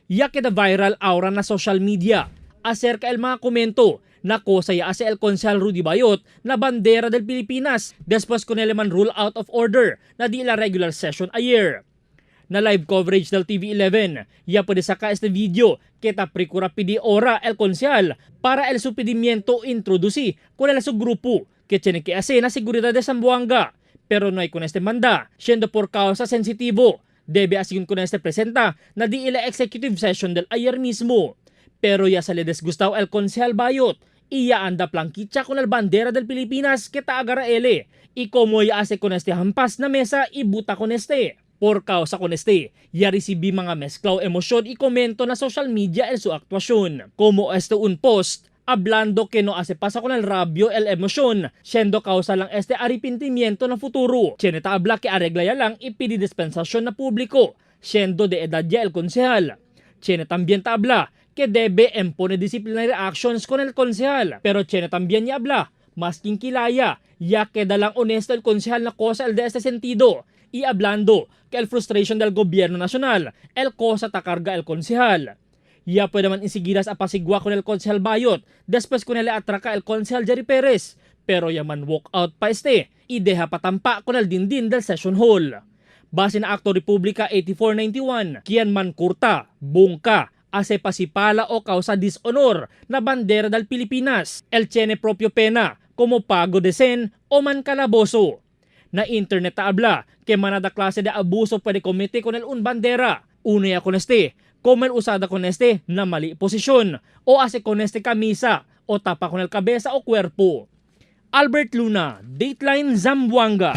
Ya queda viral ahora na social media acerca el mga komento na cosa ya hace el concejal Rudy Bayot na bandera del Pilipinas después con el man rule out of order na di la regular session ayer. Na live coverage del TV11, ya puede sacar este video que ta procura pidi ora el concejal para el su pedimiento introduci con el su grupo que tiene que hacer na seguridad de Zamboanga. Pero no hay con este manda, siendo por causa sensitivo. Debe así con este presenta na di ila executive session del ayer mismo. Pero ya se le desgustado el concejal Bayot. Iya anda planquicha con el bandera del Pilipinas que ta agara ele. Y como ya hace con este hampas na mesa y buta con este. Por causa con este, ya recibí mga mezclao emosyon y komento na social media en su actuación. Como este un post, hablando que no hace pasa con el rabio el emosyon, siendo causa lang este arrepentimiento na futuro. Cheneta habla que arregla ya lang y pidi dispensación na público, siendo de edad ya el concejal. Chene también tabla que debe impone disciplinary actions con el concejal. Pero Chene también ya habla, más quinquilaya, ya queda lang honesto el concejal na cosa el de este sentido. Y hablando que el frustration del gobierno nacional, el cosa tacarga el concejal. Ya puede man insigiras apasigwa con el concejal Bayot, después con el atraca el concejal Jerry Pérez. Pero ya man walk out pa este, y deja patampa con el dindin del session hall. Base na Acto Republika 8491, kian man kurta, bungka, ase pasipala o causa dishonor na bandera del Pilipinas. El tiene propio pena, como pago de sen o man calabozo. Na internet ta habla que manada clase de abuso puede comete con el un bandera. Uno ya con este, como el usada con este na mali posisyon o hace con este camisa o tapa con el cabeza o cuerpo. Albert Luna, Dateline Zamboanga.